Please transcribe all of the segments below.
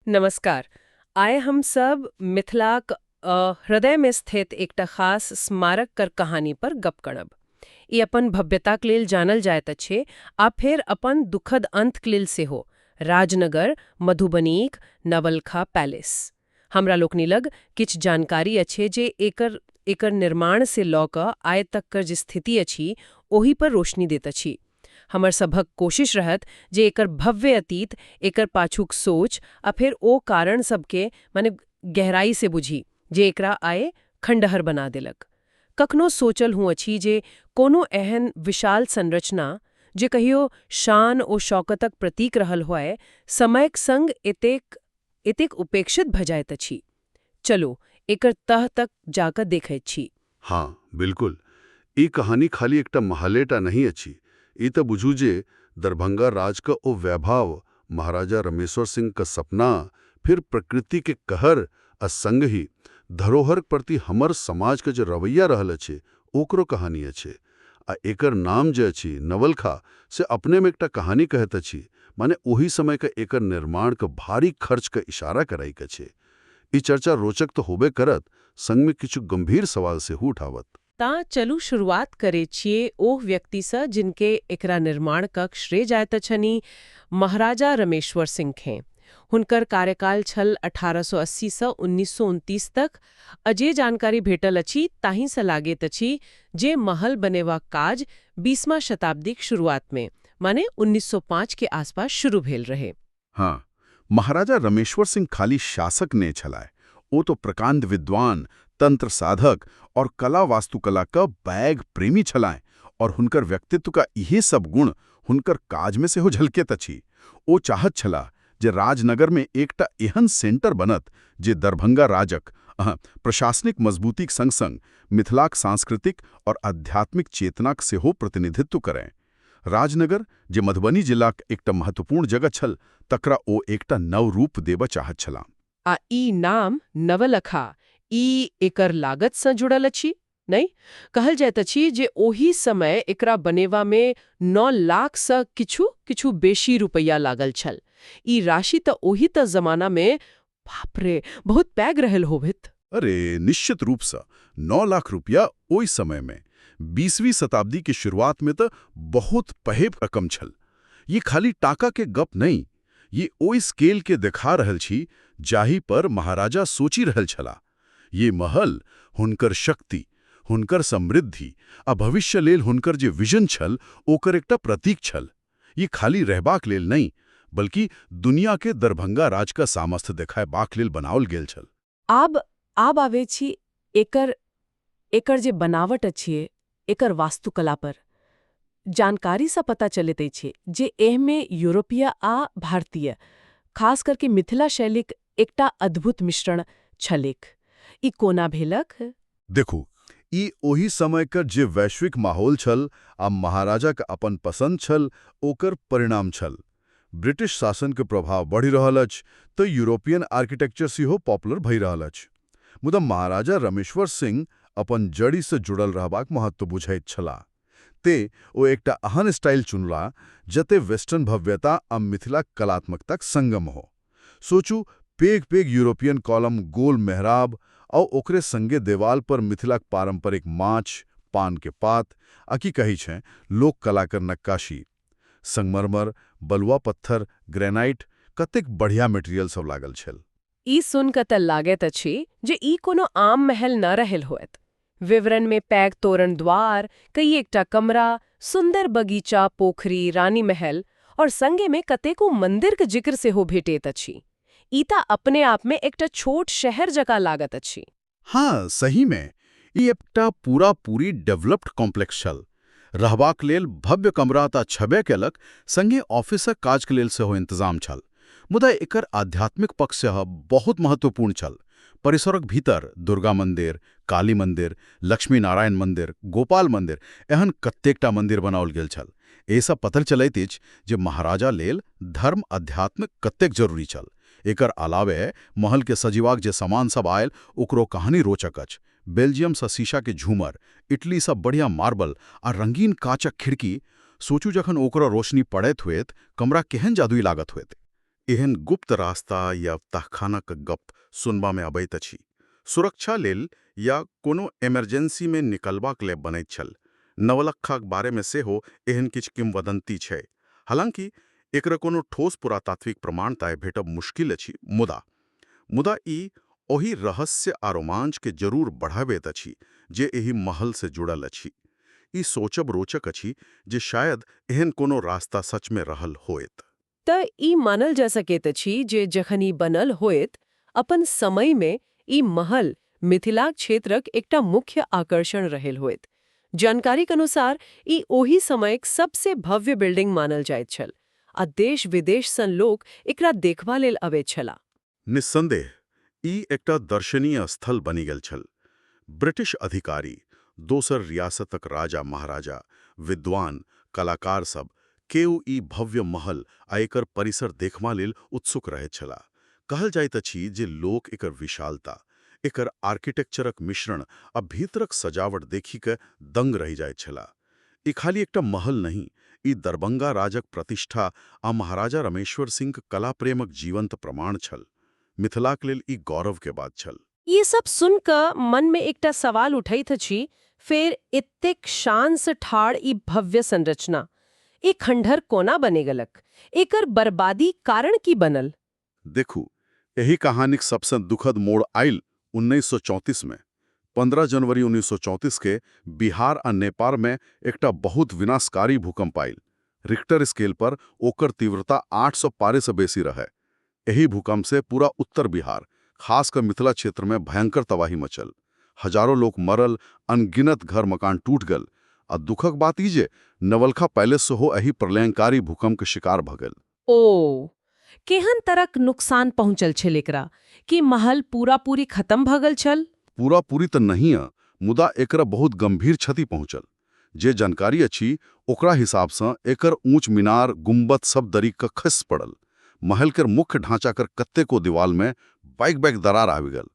नमस्कार। आइ हम सब मिथिलाक हृदय में स्थित एकटा खास स्मारक कर कहानी पर गप करब। ई अपन भव्यताक लेल जानल जाइत अछि आ फेर अपन दुखद अंतक लेल सेहो। राजनगर, मधुबनीक नवलखा पैलेस। हमरा लोकनि लग किछु जानकारी अछि जे एकर एकर निर्माण से लऽ कऽ आइ तक कर जे स्थिति अछि ओहि पर रोशनी दैत अछि। हमर सभक कोशिश रहत जे एकर भव्य अतीत, एकर पाछूक सोच आ फेर ओ कारण सबके माने गहराई से बुझी जे एकरा आइ खंडहर बना देलक। कखनो सोचल हूँ अछि जे कोनो एहन विशाल संरचना जे कहियो शान ओ शौकतक प्रतीक रहल होय, समयक संग एतेक एतेक उपेक्षित भऽ जाइत अछि। चलो, एकर तह तक जाकऽ देखैत छी। हाँ, बिल्कुल। ई कहानी खाली एकटा महलेटा नहीं अछि। ई तऽ बुझू जे दरभंगा राज का ओ वैभव, महाराजा रमेश्वर सिंह का सपना, फिर प्रकृति के कहर आ संग ही धरोहर प्रति हमर समाज के जे रवैया रहल अछि, ओकरो कहानी अछि। आ एकर नाम जे अछि नवलखा, से अपने में एकटा कहानी कहैत अछि। माने ओही समय के एकर निर्माण के भारी खर्च के इशारा कराइक अछि। ई चर्चा रोचक तो होबे करत, संग में किछु गंभीर सवाल सेहो उठावत। ता चलू शुरुआत करे छियै ओह व्यक्तिसँ जिनके एकरा निर्माण कक श्रेय जाइत छनि, महाराजा रमेश्वर सिंह खें। हुनकर कार्यकाल छल 1880 सँ 1929 तक। आ जे जानकारी भेटल अछि ताहिसँ लागैत अछि जे महल बनेबाक काज 20वा शताब्दीक शुरुआतमे, माने 1905 के आसपास शुरू भेल रहे। हाँ, महाराजा रमेश्वर सिंह खाली शासक ने छलाय, ओ तो प्रकांड विद्वान, तंत्र साधक और कला वास्तुकला का बैग प्रेमी छलाय और हुनकर व्यक्तित्व का इहे सब गुण हुनकर काज में सेहो झलकेत अछि। ओ चाहत छलाह जे राजनगर में एकटा एहन सेंटर बनत जे दरभंगा राजक प्रशासनिक मजबूतीक संग संग मिथिलाक सांस्कृतिक और आध्यात्मिक चेतनाक सेहो प्रतिनिधित्व करें। राजनगर, जे मधुबनी जिलाक एकटा महत्वपूर्ण जगह छल, तकरा ओ एकटा नव रूप देबऽ चाहत छलाह। आ ई नाम नवलखा, ई एकर लागतसँ जुड़ल अछि, नहि? कहल जाइत अछि जे ओहि समय एकरा बनेबा मे 9 लाखसँ किछु किछु बेसी रुपैया लागल छल। ई राशि तऽ ओहि तऽ जमाना मे, बाप रे, बहुत पैघ रहल होबित। अरे, निश्चित रूपसँ 9 लाख रुपया ओहि समय में 20वीं शताब्दी के शुरुआत में तो बहुत पैघ रकम छल। ये खाली टाका के गप नहीं, ये ओहि स्केल के देखा रहल छी जाहि पर महाराजा सोचि रहल छलाह। ये महल हुनकर शक्ति, हुनकर समृद्धि आ भविष्य लेल हुनकर जे विजन छल, ओकर एकटा प्रतीक छल। ये खाली रहबाक लेल नहीं, बल्कि दुनिया के दरभंगा राज का सामर्थ्य देखायबाक लेल बनाओल गेल छल। आब आब आबै छी एकर एकर जे बनावट अछि, एकर वास्तुकला पर। जानकारीसँ पता चलैत अछि जे एहिमे यूरोपीय आ भारतीय, खास करके मिथिला शैलीक एकटा अद्भुत मिश्रण छलैक। ई कोना भेलक? देखू, ई ओहि समय के जे वैश्विक माहौल छल आ महाराजा के अपन पसंद छल, ओकर परिणाम छल। ब्रिटिश शासन के प्रभाव बढ़ि रहल अछि तऽ यूरोपियन आर्किटेक्चर सेहो पॉपुलर भऽ रहल अछि। मुदा महाराजा रमेश्वर सिंह अपन जड़ि से जुड़ल रहबाक महत्व बुझैत छलाह। ते ओ एकटा एहन स्टाइल चुनला जते वेस्टर्न भव्यता आ मिथिला कलात्मकताक संगम हो। सोचू, पैघ पैघ यूरोपियन कॉलम, गोल मेहराब आ ओकरे संगे देवाल पर मिथिलाक पारंपरिक माछ, पान के पात आ की कहै छै, लोक कलाकार नक्काशी, संगमरमर, बलुआ पत्थर, ग्रेनाइट, कतेक बढ़िया मटेरियल सब लागल छल। ई सुन कऽ तऽ लागैत अछि जे ई कोनो आम महल न रहल होयत। विवरण में पैघ तोरण द्वार, कई एकटा कमरा, सुंदर बगीचा, पोखरी, रानी महल और संगे में कतेको मंदिर के जिक्र सेहो भेटैत अछि। ई तऽ अपने आप में एकटा छोट शहर जकाँ लागत अछि। हाँ, सही में ई एकटा पूरा पूरी डेवलप्ड कॉम्प्लेक्स छल। रहबाक लेल भव्य कमरा तऽ छबे केलक, संगे ऑफिसक काजके लेल सेहो इंतजाम छल। मुदा एकर आध्यात्मिक पक्ष सेहो बहुत महत्वपूर्ण छल। परिसरक भीतर दुर्गा मंदिर, काली मंदिर, लक्ष्मी नारायण मंदिर, गोपाल मंदिर, एहन कतेकटा मंदिर बनाओल गेल छल। एहिसँ पता चलैत अछि जे महाराजा लेल धर्म, अध्यात्म कतेक जरूरी छल। एकर अलावे महल के सजेबाक जे सामान सब आयल, ओकरो कहानी रोचक अछि। बेल्जियम सँ शीशा के झूमर, इटली सँ बढ़िया मार्बल आ रंगीन काचक खिड़की। सोचू, जखन ओकरो रोशनी पड़ैत होयत, कमरा केहन जादुई लागत होयत। एहन गुप्त रास्ता या तहखानाक गप सुनबामे अबैत अछि। सुरक्षा लेल या कोनो इमरजेंसीमे निकलबाक लेल बनैत छल। नवलखाक बारेमे सेहो एहन किछु किंवदंती छै। हालांकि एकर कोनो ठोस पुरातात्विक प्रमाण तय भेटब मुश्किल अछि, मुदा मुदा ई ओहि रहस्य आ रोमांच के जरूर बढ़ाबैत अछि जे एहि महल से जुड़ल अछि। ई सोचब रोचक अछि जे शायद एहन कोनो रास्ता सच में रहल होयत। तऽ ई मानल जा सकैत अछि जे जखन ई बनल होयत, अपन समयमे ई महल मिथिलाक क्षेत्रक एकटा मुख्य आकर्षण रहल होयत। जानकारीक अनुसार ई ओहि समयक सबसे भव्य बिल्डिंग मानल जाइत छल आ देश विदेश सन लोक एकरा देखबा लेल अबैत छलाह। निस्संदेह ई एकटा दर्शनीय स्थल बनि गेल छल। ब्रिटिश अधिकारी, दोसर रियासतक राजा महाराजा, विद्वान, कलाकार सब केओ ई भव्य महल आ एकर परिसर देखबा लेल उत्सुक रहैत छलाह। कहल जाइत अछि जे लोक एकर विशालता, एकर आर्किटेक्चरक मिश्रण आ भीतरक सजावट देखि कऽ दंग रहि जाइत छलाह। ई खाली एकटा महल नहि, ई दरभंगा राजक प्रतिष्ठा आ महाराजा रमेश्वर सिंहक कला प्रेमक जीवंत प्रमाण छल। मिथिलाक लेल ई गौरव के बात छल। ये सब सुन कऽ मन में एकटा सवाल उठैत अछि, फेर एतेक शान से ठाढ़ ई भव्य संरचना ई खंडहर कोना बने गेलक? एकर बर्बादी कारण की बनल? देखू, एहि कहानीक सबसँ दुखद मोड़ आयल 1934 में। 15 जनवरी 1934 के बिहार आ नेपाल में एकटा बहुत विनाशकारी भूकंप आयल। रिक्टर स्केल पर ओकर तीव्रता 800 पारे से बेसी रहै। एहि भूकंप से पूरा उत्तर बिहार, खासकर मिथिला क्षेत्र में भयंकर तबाही मचल। हजारों लोक मरल, अनगिनत घर मकान टूट गेल आ दुखक बात ई जे नवलखा पैलेस सेहो एहि प्रलयंकारी भूकंप के शिकार भऽ गेल। ओ, केहन तरहक नुकसान पहुंचल छल एकरा? कि महल पूरा पूरी खत्म भऽ गेल छल? पूरा पूरी तऽ नहीं है, मुदा एकरा बहुत गंभीर क्षति पहुंचल। जे जानकारी अछि ओकरा हिसाबसँ एकर ऊंच मीनार, गुंबद सब दरी कऽ खसि पड़ल। महल के मुख्य ढांचा कर कतेको दीवाल में बाइक बाइक दरार आबि गेल,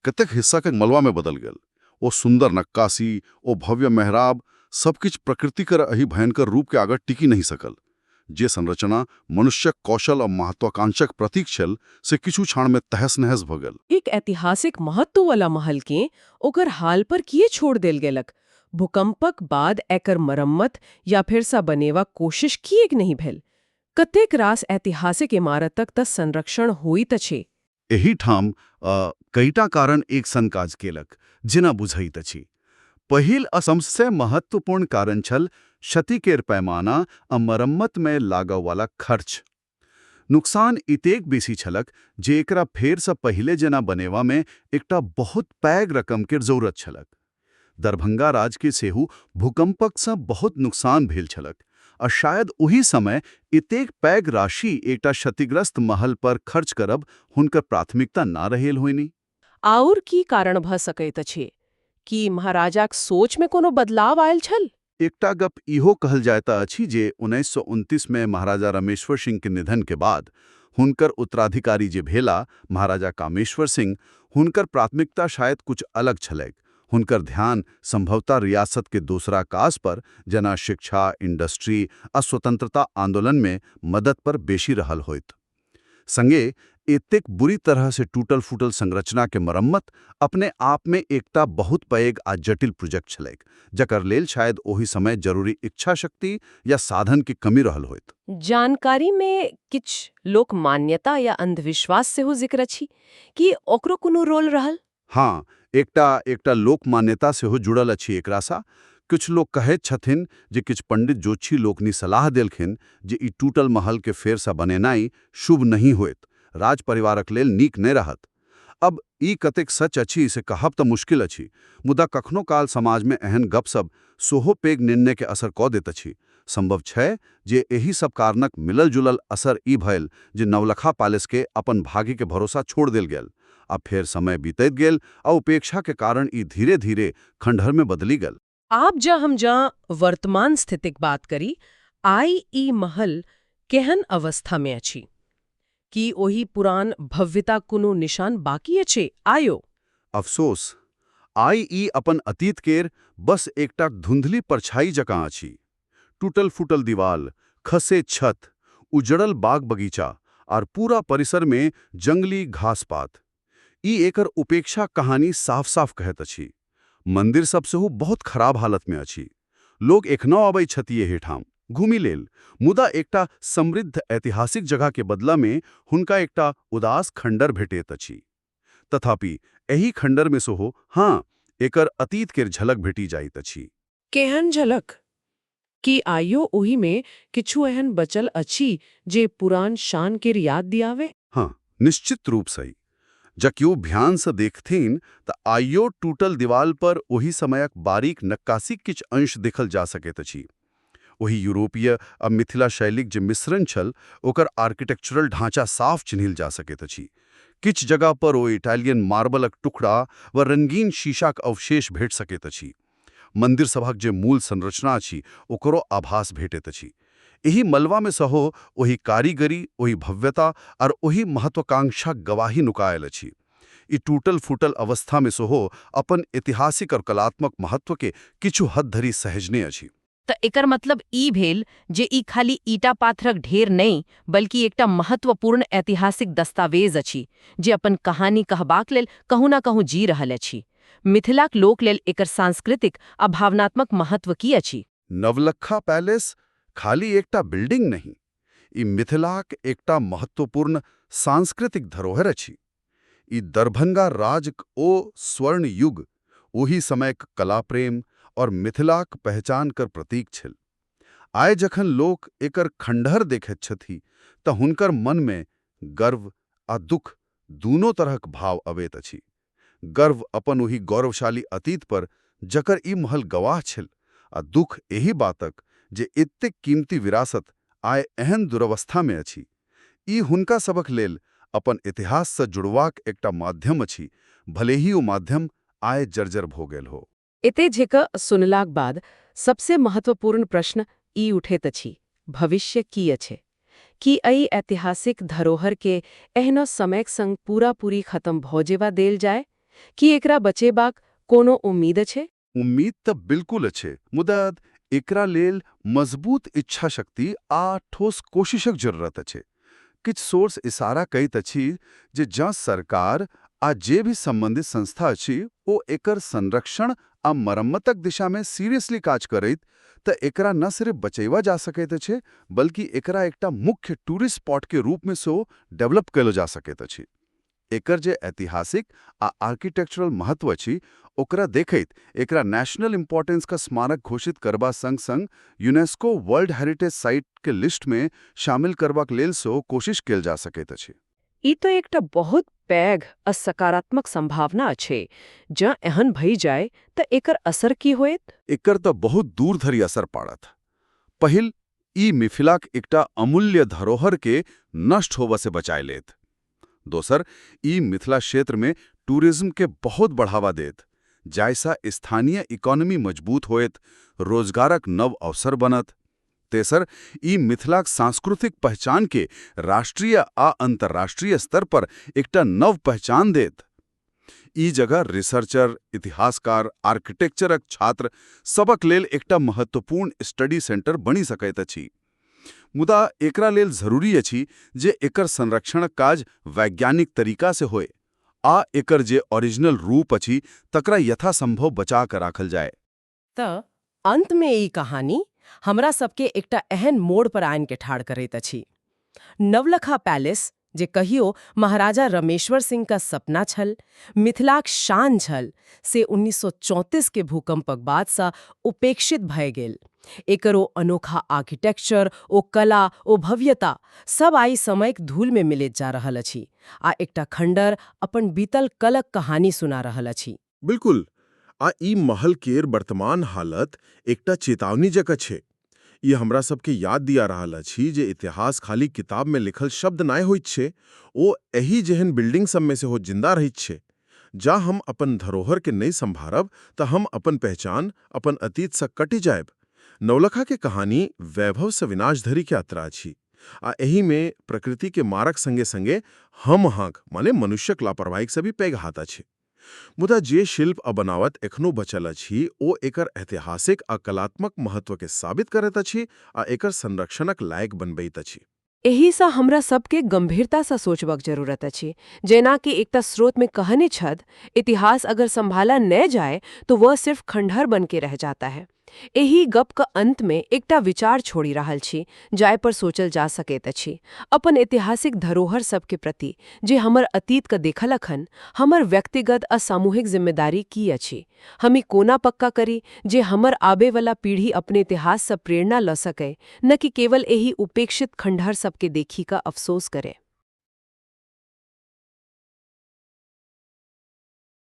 कतेक हिस्सा के मलबा में बदल गेल। ओ सुंदर नक्काशी, ओ भव्य मेहराब, सबकिछु प्रकृति कर एहि भयंकर रूप के आगे टिकी नहीं सकल। जे संरचना मनुष्यक कौशल आ महत्वाकांक्षाक प्रतीक छल, से किछु क्षण में तहस नहस भऽ गेल। एक ऐतिहासिक महत्व वाला महल के ओकर हाल पर किए छोड़ देल गेलक? भूकंपक बाद एकर मरम्मत या फिर सा बनेबाक कोशिश किएक नहीं भेल? कतेक रास ऐतिहासिक इमारतक तऽ संरक्षण होइत अछि। एहि ठाम कईटा कारण एक संग काज केलक जेना बुझैत अछि। पहिल आ सबसे महत्वपूर्ण कारण छल क्षति केर पैमाना आ मरम्मत में लागऽ वाला खर्च। नुकसान इतेक बेसी छलक जे एकरा फेरसँ पहिले जेना बनेवा में एकटा बहुत पैघ रकम केर जरूरत छलक। दरभंगा राज के सेहो भूकंपक सँ बहुत नुकसान भेल छलक आ शायद ओहि समय एतेक पैघ राशि एकटा क्षतिग्रस्त महल पर खर्च करब हुनकर प्राथमिकता ना रहेल होइनी। आओर की कारण भऽ सकैत अछि? कि महाराजाक सोच में कोनो बदलाव आयल छल? एकटा गप इहो कहल जाइत अछि जे 1929 में महाराजा रमेश्वर सिंह के निधन के बाद हुनकर उत्तराधिकारी जे भेला, महाराजा कामेश्वर सिंह, हुनकर प्राथमिकता शायद कुछ अलग छलैक। हुनकर ध्यान संभवतः रियासत के दोसरा काज पर, जेना शिक्षा, इंडस्ट्री आ स्वतंत्रता आंदोलन में मदद पर बेसी रहल होइत। संगे एतेक बुरी तरह से टूटल फूटल संरचना के मरम्मत अपने आप में एकटा बहुत पैघ आ जटिल प्रोजेक्ट छलैक, जकर लेल शायद ओहि समय जरूरी इच्छा शक्ति या साधन के कमी रहल होइत। जानकारी में किछु लोक मान्यता या अंधविश्वास सेहो जिक्र अछि। कि ओकरो कोनो रोल रहल? हाँ, एकटा एकटा लोक मान्यता सेहो जुड़ल अछि एकरासँ। किछु लोक कहैत छथिन जे किछु पंडित ज्योतिषी लोकनि सलाह देलखिन जे ई टूटल महल के फेरसँ बनेनाइ शुभ नहीं होयत, राज परिवारक लेल नीक नहि रहत। अब ई कतेक सच अछि से कहब तऽ मुश्किल अछि, मुदा कखनो काल समाजमे एहन गपसब सेहो पैघ निर्णय के असर कऽ दैत अछि। संभव छै जे एहि सब कारणक मिलल जुलल असर ई भेल जे नवलखा पैलेस के अपन भाग्य के भरोसा छोड़ देल गेल आ फेर समय बीतैत गेल आ उपेक्षा के कारण ई धीरे धीरे खंडहर में बदलि गेल। आब जँ हम जँ वर्तमान स्थितिक बात करी, आइ ई महल केहन अवस्था में अछि? कि ओहि पुरान भव्यता कोनो निशान बाकी अछि आयो? अफसोस, आइ ई अपन अतीत केर बस एकटा धुंधली परछाई जकाँ अछि। टूटल फूटल दीवाल, खसे छत, उजड़ल बाग बगीचा आर पूरा परिसर में जंगली घास पात। ई एकर उपेक्षा कहानी साफ साफ कहैत अछि। मंदिर सब सेहो बहुत खराब हालत में अछि। लोग एखनो अबै छथि एहिठाम घूमि लेल, मुदा एकटा समृद्ध ऐतिहासिक जगह के बदला में हुनका एकटा उदास खंडर भेटैत अछि। तथापि एहि खंडर में सेहो, हाँ, एकर अतीत केर झलक भेटि जाइत अछि। केहन झलक? की आइयो ओहिमे किछु एहन बचल अछि जे पुरान शान केर याद दियावे? हाँ, निश्चित रूप सही। जँ केओ ध्यान से देखथिन तऽ आइयो टूटल दीवाल पर ओहि समयक बारीक नक्काशीक किछु अंश देखल जा सकैत अछि। ओहि यूरोपीय आ मिथिला शैलीक जे मिश्रण छल, ओकर आर्किटेक्चरल ढांचा साफ चिन्हल जा सकैत अछि। किछु जगह पर ओ इटालियन मार्बलक टुकड़ा वा रंगीन शीशाक अवशेष भेट सकैत अछि। मंदिर सभक जे मूल संरचना अछि, ओकरो आभास भेटैत अछि। एहि मलबा में सेहो ओहि कारीगरी, ओहि भव्यता आर ओहि महत्वाकांक्षाक गवाही नुकायल अछि। ई टूटल फूटल अवस्था में सेहो अपन ऐतिहासिक और कलात्मक महत्व के किछु हद धरि सहेजने अछि। तऽ एकर मतलब ई भेल जे ई खाली ईटा पाथरक ढेर नहि, बल्कि एकटा महत्वपूर्ण ऐतिहासिक दस्तावेज अछि, जे अपन कहानी कहबाक लेल कहूँ ना कहूँ जी रहल अछि। मिथिलाक लोक लेल एकर सांस्कृतिक आ भावनात्मक महत्व की अछि? नवलखा पैलेस खाली एकटा बिल्डिंग नहीं, ई मिथिलाक एकटा महत्वपूर्ण सांस्कृतिक धरोहर अछि। ई दरभंगा राजक ओ स्वर्ण युग, ओहि समयक कला प्रेम और मिथिलाक पहचान कर प्रतीक छल। आइ जखन लोक एकर खंडहर देखैत छथि तऽ हुनकर मनमे गर्व आ दुख दूनो तरहक भाव अबैत अछि। गर्व अपन ओहि गौरवशाली अतीत पर जकर ई महल गवाह छल, आ दुख एहि बातक जे एतेक कीमती विरासत आइ एहन दुरवस्थामे अछि। ई हुनका सभक लेल अपन इतिहाससँ जुड़बाक एकटा माध्यम अछि, भले ही ओ माध्यम आइ जर्जर भऽ गेल हो। एते झेक सुनलाक बाद सबसे महत्वपूर्ण प्रश्न ई उठैत अछि, भविष्य की अछि? की एहि ऐतिहासिक धरोहर के एहनो समयक संग पूरा पूरी खत्म भऽ जेबा देल जाय? की एकरा बचेबाक कोनो उम्मीद अछि? उम्मीद तऽ बिल्कुल अछि, मुदा एकरा लेल मजबूत इच्छा शक्ति आ ठोस कोशिशक जरूरत अछि। किछु सोर्स इशारा करैत अछि जे जँ सरकार आ जे भी संबंधित संस्था अछि ओ एकर संरक्षण आ मरम्मतक दिशामे सीरियसली काज करैत, तऽ एकरा न सिर्फ बचेबा जा सकैत अछि, बल्कि एकरा एकटा मुख्य टूरिस्ट स्पॉट के रूपमे सेहो डेवलप कयल जा सकैत अछि। एकर जे ऐतिहासिक आ आर्किटेक्चरल महत्व अछि, ओकरा देखैत एकरा नेशनल इम्पोर्टेंस का स्मारक घोषित करबा संग संग यूनेस्को वर्ल्ड हेरिटेज साइट के लिस्ट में शामिल करबाक लेल सेहो कोशिश कयल जा सकैत अछि। ई तो एकटा बहुत पैघ आ सकारात्मक संभावना अछि। जँ एहन भई जाय तऽ एकर असर की होयत? एकर तऽ बहुत दूर धरि असर पड़त। पहिल, ई मिथिलाक एकटा अमूल्य धरोहर के नष्ट होबऽ से बचाय लेत। दोसर, ई मिथिला क्षेत्र में टूरिज्म के बहुत बढ़ावा देत, जाहिसँ स्थानीय इकोनॉमी मजबूत होयत, रोजगारक नव अवसर बनत। तेसर, ई मिथिलाक सांस्कृतिक पहचान के राष्ट्रीय आ अंतर्राष्ट्रीय स्तर पर एकटा नव पहचान देत। ई जगह रिसर्चर, इतिहासकार, आर्किटेक्चरक छात्र सबक लेल एकटा महत्वपूर्ण स्टडी सेंटर बनि सकैत अछि। मुदा एकरा लेल जरूरी अछि जे एकर संरक्षणक काज वैज्ञानिक तरीका से होय आ एकर जे ओरिजिनल रूप अछि तकरा यथासंभव बचा कऽ राखल जाय। तऽ अंतमे ई कहानी हमरा सबके एकटा एहन मोड़ पर आनि के ठाढ़ करैत अछि। नवलखा पैलेस, जे कहियो महाराजा रमेश्वर सिंह का सपना छल, मिथिलाक शान छल, से 1934 के भूकंपक बादसँ उपेक्षित भए गेल। एकर ओ अनोखा आर्किटेक्चर, ओ कला, ओ भव्यता सब आइ समयक धूल में मिलैत जा रहल अछि आ एकटा खंडर अपन बीतल कलक कहानी सुना रहल अछि। बिल्कुल, आ ई महल केर वर्तमान हालत एकटा चेतावनी जकाँ छै। ई हमरा सबके याद दिया रहल अछि जे इतिहास खाली किताब में लिखल शब्द नहि होइत छै, ओ एहि जेहन बिल्डिंग सबमे सेहो जिंदा रहैत छै। जा हम अपन धरोहर के नहि संभारब तऽ हम अपन पहचान, अपन अतीत सँ कटि जायब। नवलखा के कहानी वैभव से विनाश धरि के यात्रा अछि आ एहि में प्रकृति के मारक संगे संगे हम अहाँक माने मनुष्यक लापरवाहीक से भी पैघ हाथ अछि। मुदा जे शिल्प आ बनावट एखनो बचल अछि ओ एकर ऐतिहासिक आ कलात्मक महत्व के साबित करैत अछि आ एकर संरक्षणक लायक बनबैत अछि। एहिसँ हमरा सबके गंभीरतासँ सोचबाक जरूरत अछि। जेना कि एकटा स्रोतमे कहने छथि, इतिहास अगर संभाला न जाए तो वह सिर्फ खंडहर बन के रह जाता है। एहि गपक अंतमे एकटा विचार छोड़ि रहल छी, जाहि पर सोचल जा सकैत अछि। अपन ऐतिहासिक धरोहर सबके प्रति, जे हमर अतीतके देखलक हन, हमर व्यक्तिगत आ सामूहिक जिम्मेदारी की अछि? हम ई कोना पक्का करी जे हमर आबेवला पीढ़ी अपने इतिहाससँ प्रेरणा लऽ सकै, न कि केवल एहि उपेक्षित खंडहर सबके देखी कऽ अफसोस करे?